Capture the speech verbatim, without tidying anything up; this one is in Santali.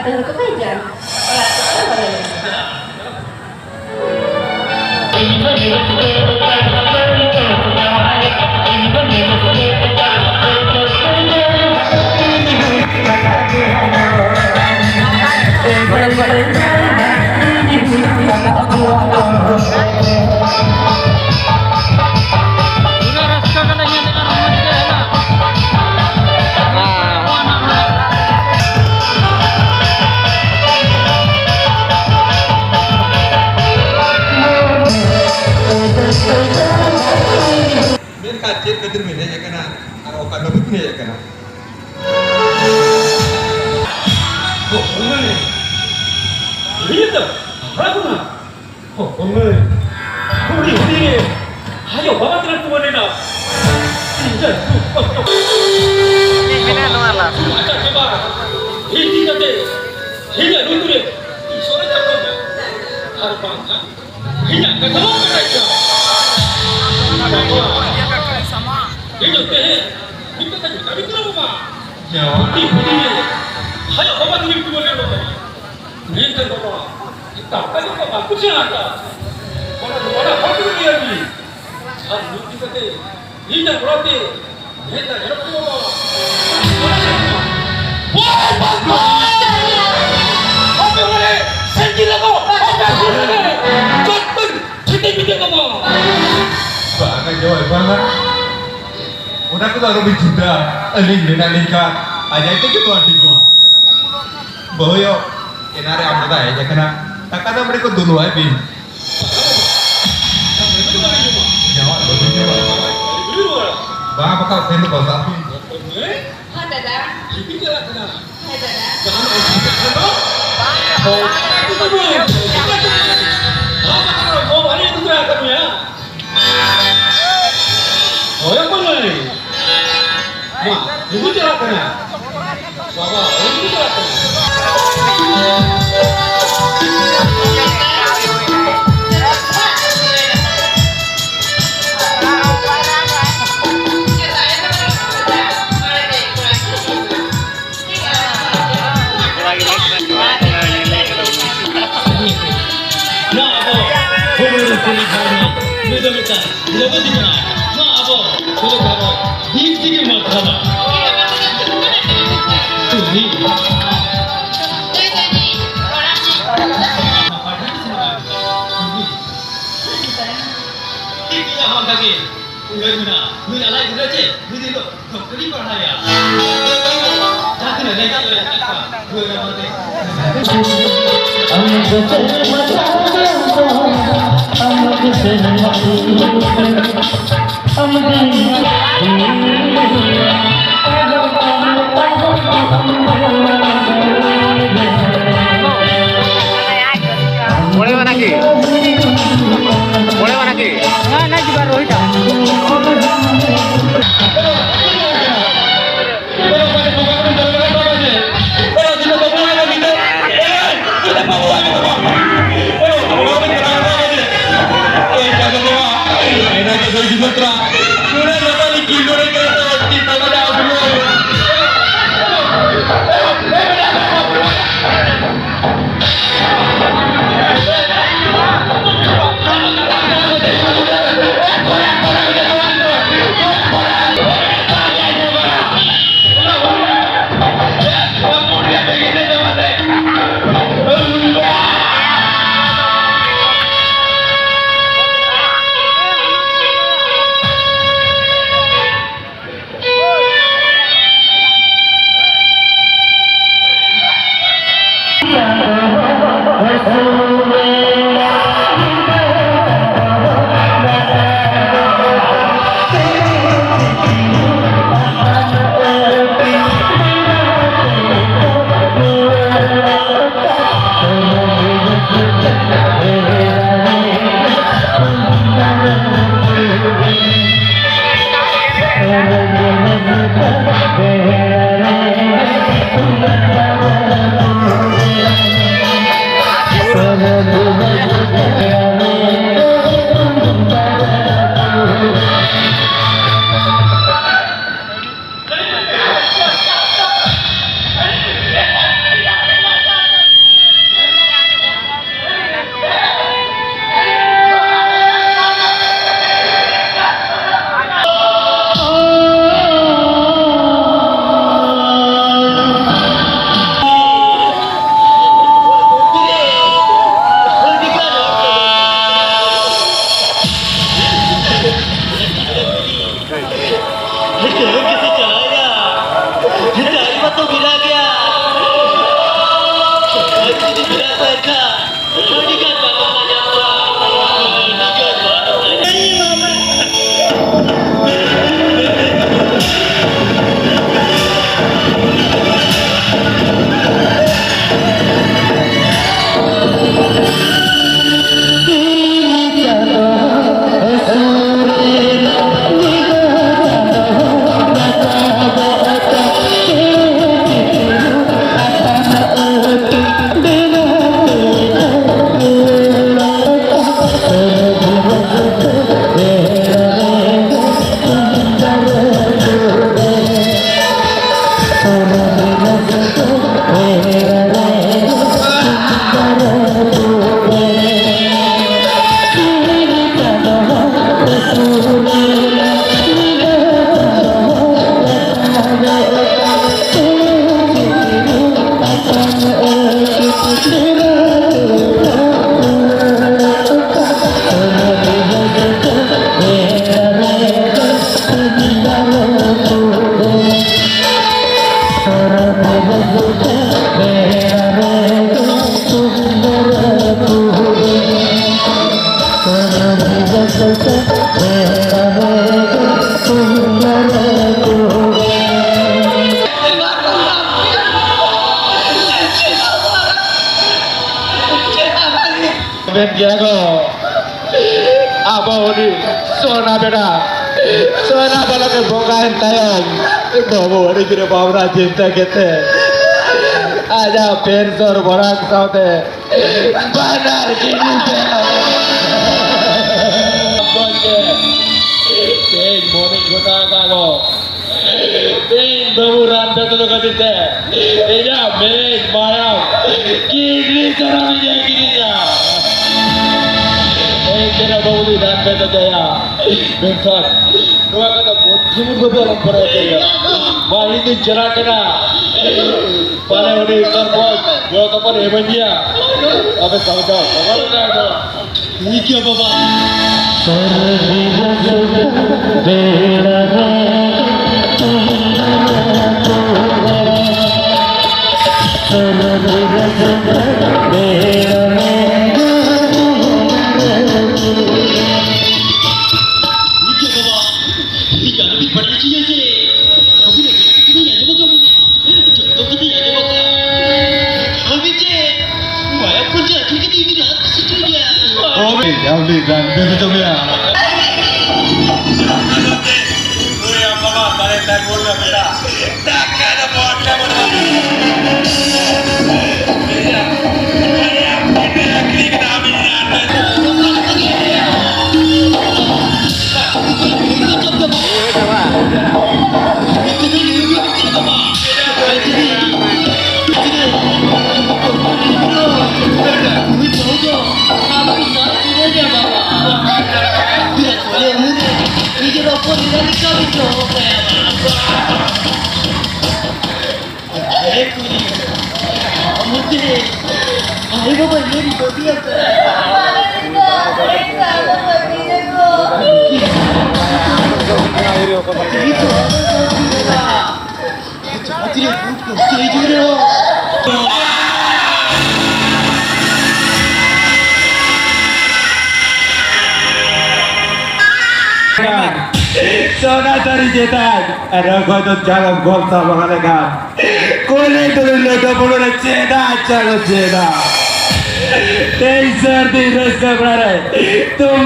ᱟᱨ ᱠᱚ ᱵᱟᱭ ᱡᱟᱢ᱾ ᱚᱲᱟᱜ ᱠᱚ ᱵᱟᱭ ᱡᱟᱢ᱾ ᱯᱩᱨᱟᱹ ᱨᱟᱹᱥᱠᱟᱹ ᱜᱮᱞᱮ ᱧᱮᱞᱮᱫᱼᱟ, ᱨᱚᱢᱚᱡᱽ ᱜᱮ ᱦᱮᱱᱟᱜ᱾ ᱢᱮᱱᱠᱷᱟᱱ ᱪᱮᱫ ᱠᱷᱟᱹᱛᱤᱨ ᱵᱤᱱ ᱦᱮᱡ ᱟᱠᱟᱱᱟ ᱟᱨ ᱚᱠᱟ ᱞᱟᱹᱜᱤᱫ ᱵᱤᱱ ᱦᱮᱡ ᱟᱠᱟᱱᱟ? ᱦᱚᱯᱚᱱ ᱢᱟᱹᱭ, ᱤᱧ ᱫᱚ ᱦᱟᱨᱟ ᱠᱟᱱᱟ᱾ ᱦᱚᱯᱚᱱ ᱢᱟᱹᱭ, ᱦᱩᱰᱤᱧ ᱦᱩᱰᱤᱧ ᱨᱮ ᱟᱭᱳ ᱵᱟᱵᱟ ᱛᱟᱞᱟᱝ ᱛᱩᱢᱟᱹᱞ ᱮᱱᱟ᱾ ᱤᱧ ᱫᱚ ᱫᱩᱠ ᱠᱚᱥᱴᱚ ᱢᱮᱱᱟᱜᱼᱟ ᱱᱚᱣᱟ ᱞᱟᱥ᱾ ᱟᱪᱪᱷᱟ, ᱪᱟᱵᱟ᱾ ᱤᱫᱤ ᱠᱟᱛᱮ ᱤᱧᱟᱹᱜ ᱞᱩᱛᱩᱨ ᱨᱮ ᱤᱥᱚᱨᱮ ᱪᱟᱯᱚᱞ ᱮᱱᱟ᱾ ᱟᱨ ᱵᱟᱝᱠᱷᱟᱱ ᱤᱧᱟᱹᱜ ᱠᱟᱛᱷᱟ ᱵᱟᱝ ᱵᱟᱰᱟᱭ ᱠᱟᱱᱟ᱾ ᱤᱧ ᱫᱚ ᱛᱮᱦᱮᱧ ᱢᱤᱫᱴᱟᱝ ᱠᱟᱹᱢᱤ ᱠᱟᱱᱟ ᱵᱟᱵᱟ᱾ ᱡᱟᱶᱟᱭ᱾ ᱦᱩᱰᱤᱧ ᱦᱩᱰᱤᱧ ᱨᱮ ᱟᱭᱳ ᱵᱟᱵᱟ ᱛᱟᱞᱟᱝ ᱛᱩᱢᱟᱹᱞ ᱮᱱᱟ ᱵᱟᱵᱟ᱾ ᱢᱮᱱᱠᱷᱟᱱ ᱵᱟᱵᱟ, ᱫᱟᱠᱟ ᱡᱚᱢ ᱫᱚ ᱵᱟᱠᱚ ᱥᱮᱬᱟ ᱟᱠᱟᱫ᱾ ᱚᱱᱟ ᱫᱚ ᱚᱱᱟ ᱦᱚᱲ ᱠᱚ ᱞᱟᱹᱭᱟ ᱜᱮ᱾ ᱟᱨ ᱢᱤᱫ ᱫᱤᱱ ᱠᱟᱛᱮ ᱤᱧ ᱫᱚ ᱜᱚᱲᱚ ᱛᱮ ᱢᱮᱱ ᱫᱟ ᱧᱮᱞᱚᱜ ᱠᱟᱱᱟ ᱵᱟᱵᱟ᱾ ᱚᱱᱟ ᱥᱮᱬᱟ ᱟᱠᱟᱫ᱾ ᱳᱭ ᱵᱟᱵᱟ! ᱟᱯᱮ ᱚᱲᱟᱜ ᱨᱮ ᱥᱮᱸᱜᱮᱞ ᱞᱟᱜᱟᱣ, ᱟᱯᱮ ᱥᱩᱨ ᱨᱮ ᱡᱚᱛᱚ ᱪᱷᱤᱴᱤ ᱵᱤᱴᱤ ᱵᱟᱵᱟ᱾ ᱵᱟᱝᱟ ᱡᱚᱭ, ᱵᱟᱝᱟ᱾ ᱚᱱᱟ ᱠᱚᱫᱚ ᱟᱞᱚᱵᱤᱱ ᱪᱤᱱᱛᱟᱹᱜᱼᱟ᱾ ᱟᱹᱞᱤᱧ ᱢᱮᱱᱟᱜ ᱞᱤᱧ ᱠᱷᱟᱱ ᱟᱡ ᱟᱡ ᱛᱮᱜᱮ ᱱᱚᱣᱟ ᱴᱷᱤᱠᱚᱜᱼᱟ᱾ ᱵᱟᱹᱦᱩᱭᱚ, ᱮᱱᱟᱱ ᱨᱮ ᱟᱢ ᱫᱟᱫᱟ ᱦᱮᱡ ᱟᱠᱟᱱᱟ, ᱫᱟᱠᱟ ᱫᱟᱜ ᱢᱟᱹᱰᱤ ᱠᱚ ᱫᱩᱞᱩᱣᱟᱭ ᱵᱤᱱ᱾ ᱡᱟᱶᱟᱭ ᱵᱟᱹᱵᱤᱱ ᱡᱚᱢᱟ? ᱵᱟᱝ, ᱵᱟᱠᱷᱟᱱ ᱥᱮᱱ ᱫᱚ ᱵᱟᱥᱟᱜ ᱵᱤᱱ᱾ ᱦᱚᱸ, ᱫᱟᱫᱟ᱾ ᱦᱮᱸ, ᱫᱟᱫᱟ᱾ ᱡᱟᱦᱟᱱᱟᱜ ᱚᱥᱩᱵᱤᱫᱷᱟ ᱠᱷᱟᱱ ᱫᱚ? ᱦᱳᱭ᱾ ᱦᱳᱭ, ᱚᱠᱚᱭ? ᱢᱟ, ᱱᱩᱠᱩ ᱪᱟᱞᱟᱜ ᱠᱟᱱᱟ᱾ ᱵᱟᱵᱟ, ᱱᱩᱠᱩ ᱪᱟᱞᱟᱜ ᱠᱟᱱᱟ᱾ ᱫᱚ ᱢᱤᱫᱴᱟᱝ ᱞᱚᱜᱚᱛᱤ ᱠᱟᱱᱟ᱾ ᱱᱚᱣᱟ ᱟᱵᱚ ᱥᱤᱫᱩ ᱠᱟᱹᱱᱦᱩ ᱫᱤᱱ ᱛᱮᱜᱮ ᱢᱟᱨᱥᱟᱞᱟ᱾ ᱛᱩᱞᱦᱤ᱾ ᱴᱷᱤᱠ ᱜᱮᱭᱟ, ᱚᱱᱠᱟ ᱜᱮ ᱩᱭᱦᱟᱹᱨ ᱢᱮᱱᱟᱜᱼᱟ᱾ ᱱᱩᱭ ᱟᱞᱟᱭ ᱜᱤᱫᱽᱨᱟᱹ ᱪᱮ ᱢᱤᱫ ᱫᱤᱱ ᱦᱤᱞᱳᱜ ᱰᱚᱠᱴᱚᱨ ᱤᱧ ᱯᱟᱲᱦᱟᱣᱮᱭᱟ᱾ ᱡᱟᱦᱟᱸ ᱛᱤᱱᱟᱹᱜ ᱨᱮᱸᱜᱮᱡ ᱚᱨᱮᱡ ᱢᱮᱱᱟᱜ ᱠᱚᱣᱟ, ᱨᱩᱣᱟᱹ ᱨᱟᱵᱟᱝ ᱛᱮ᱾ ᱢᱚᱬᱮ ᱢᱟᱱᱟ ᱠᱤ? ᱢᱚᱬᱮ ᱢᱟᱱᱟ ᱠᱤ? ᱦᱮᱸ, ᱱᱟ ᱡᱤᱵᱟ ᱨᱳᱦᱤᱛᱟ᱾ ᱢᱮᱱ ᱜᱮᱭᱟ ᱠᱚ, ᱟᱵᱚ ᱩᱱᱤ ᱥᱚᱱᱟ ᱵᱮᱰᱟ, ᱥᱚᱱᱟ ᱵᱮᱰᱟ ᱜᱮ ᱵᱚᱸᱜᱟᱭᱮᱱ ᱛᱟᱭᱚᱢ, ᱵᱟᱹᱵᱩ ᱟᱹᱰᱤ ᱡᱳᱨᱮ ᱵᱷᱟᱵᱽᱱᱟ ᱪᱤᱱᱛᱟᱹ ᱠᱟᱛᱮ ᱟᱡᱟᱜ ᱯᱮᱱᱥᱚᱱ ᱵᱚᱲᱟᱝ ᱥᱟᱶᱛᱮ ᱵᱟᱱᱟᱨ ᱠᱤᱱ ᱩᱴᱷᱟᱹᱣ᱾ ᱛᱮᱦᱮᱧ ᱢᱚᱱᱮᱧ ᱜᱚᱴᱟ ᱟᱠᱟᱫ ᱫᱚ, ᱤᱧ ᱵᱟᱹᱵᱩ ᱨᱟᱱ ᱯᱮ ᱛᱮᱫᱚ ᱠᱷᱟᱹᱛᱤᱨ ᱛᱮ ᱤᱧᱟᱜ ᱢᱮᱫ, ᱢᱟᱭᱟᱢ, ᱠᱤᱰᱱᱤ ᱥᱟᱱᱟᱢ ᱤᱧ ᱟᱹᱠᱷᱨᱤᱧᱟ᱾ ᱤᱧ ᱛᱮᱱᱟ ᱵᱟᱹᱵᱩ ᱫᱚᱧ ᱨᱟᱱ ᱯᱮ ᱛᱮᱫᱚᱭᱟ᱾ ᱢᱮᱱᱠᱷᱟᱱ ᱱᱚᱣᱟ ᱠᱟᱛᱷᱟ ᱢᱚᱫᱽᱫᱷᱚᱢᱤ ᱵᱟᱹᱵᱩ ᱟᱞᱚᱢ ᱵᱟᱲᱟᱭ ᱦᱚᱪᱚᱭᱟ᱾ ᱢᱟ, ᱤᱧ ᱫᱚᱧ ᱪᱟᱞᱟᱜ ᱠᱟᱱᱟ᱾ ᱯᱟᱞᱮ ᱩᱱᱤ ᱥᱚᱨᱯᱚᱧᱪ ᱜᱚᱲᱚ ᱥᱚᱯᱚᱦᱚᱫ ᱮ ᱮᱢᱟᱹᱧ ᱜᱮᱭᱟ᱾ ᱟᱯᱮ ᱥᱟᱢᱴᱟᱣ ᱪᱟᱵᱟ ᱞᱮᱱᱟ ᱮᱠᱫᱚᱢ᱾ ᱴᱷᱤᱠ ᱜᱮᱭᱟ ᱵᱟᱵᱟ᱾ ᱴᱷᱤᱠ ᱜᱮᱭᱟ ᱵᱟᱵᱟ᱾ ᱤᱧ ᱟᱞᱚᱵᱤᱱ ᱵᱟᱲᱟᱭ ᱦᱚᱪᱚᱧᱟ ᱥᱮ᱾ ᱟᱹᱵᱤᱱᱟᱜ ᱡᱚᱛᱚ ᱠᱟᱛᱷᱟᱧ ᱟᱸᱡᱚᱢ ᱟᱠᱟᱫ ᱵᱟᱵᱟ᱾ ᱡᱚᱛᱚ ᱠᱟᱛᱷᱟᱧ ᱟᱸᱡᱚᱢ ᱟᱠᱟᱫᱼᱟ᱾ ᱟᱹᱵᱤᱱ ᱪᱮᱫ ᱢᱟᱭᱟᱢ ᱠᱷᱚᱱ ᱪᱮᱫ ᱟᱹᱠᱷᱨᱤᱧ ᱠᱟᱛᱮ ᱤᱧ ᱨᱟᱱ ᱦᱚᱪᱚ ᱢᱮᱭᱟ? ᱦᱳᱭ, ᱟᱹᱵᱤᱱ ᱨᱟᱱ ᱵᱮᱥ ᱦᱚᱪᱚ ᱢᱮᱭᱟ᱾ ᱳᱭ ᱟᱢ ᱵᱟᱵᱟ, ᱛᱟᱦᱞᱮ ᱛᱟᱭ ᱵᱚᱞ ᱢᱮ ᱵᱮᱴᱟ᱾ ᱫᱟᱠᱟ ᱫᱚ ᱵᱚᱞ ᱢᱮ ᱵᱚᱞ ᱢᱮ᱾ ᱢᱟᱭᱟᱢ ᱠᱷᱚᱱ ᱟᱹᱠᱷᱨᱤᱧ ᱠᱟᱛᱮ ᱟᱹᱵᱤᱱ ᱨᱟᱱ ᱵᱮᱥ ᱱᱤᱡᱮᱨ ᱚᱯᱚᱨ ᱞᱮᱠᱟ ᱜᱮ ᱪᱚ ᱠᱟᱭᱟ᱾ ᱟᱨᱮ ᱠᱩᱲᱤ, ᱟᱢ ᱛᱮ ᱟᱭᱳ ᱵᱟᱵᱟ ᱧᱮᱞ ᱵᱟᱹᱜᱤ ᱟᱠᱟᱫ᱾ ᱟᱨᱮ ᱱᱤᱛᱚᱜ ᱟᱞᱚ ᱵᱟᱹᱜᱤ ᱞᱮᱠᱚ᱾ ᱱᱤᱛᱚᱜ ᱟᱞᱚ ᱵᱟᱹᱜᱤ ᱞᱮᱠᱚ᱾ ᱪᱟᱹᱠᱨᱤ ᱵᱩᱴ ᱠᱚ ᱥᱮ ᱦᱤᱡᱩᱜ ᱨᱮᱦᱚᱸ᱾ ᱥᱚᱱᱟᱛᱟᱨᱤ ᱪᱮᱛᱟᱱ ᱨᱚᱜᱚᱫ ᱡᱟᱞᱚᱢ ᱜᱚᱞ ᱥᱟᱵ ᱟᱠᱟᱫ ᱞᱮᱠᱟ᱾ ᱠᱚᱞᱮ ᱛᱩᱞᱩᱡ ᱞᱚᱴᱚ ᱵᱚᱞᱚ ᱨᱮ ᱪᱮᱫᱟᱜ ᱪᱟᱞᱚ ᱪᱮᱫᱟᱜ? ᱛᱮᱦᱮᱧ ᱥᱟᱹᱨᱫᱤ ᱨᱟᱹᱥᱠᱟᱹ ᱵᱮᱲᱟ ᱨᱮ ᱛᱩᱢ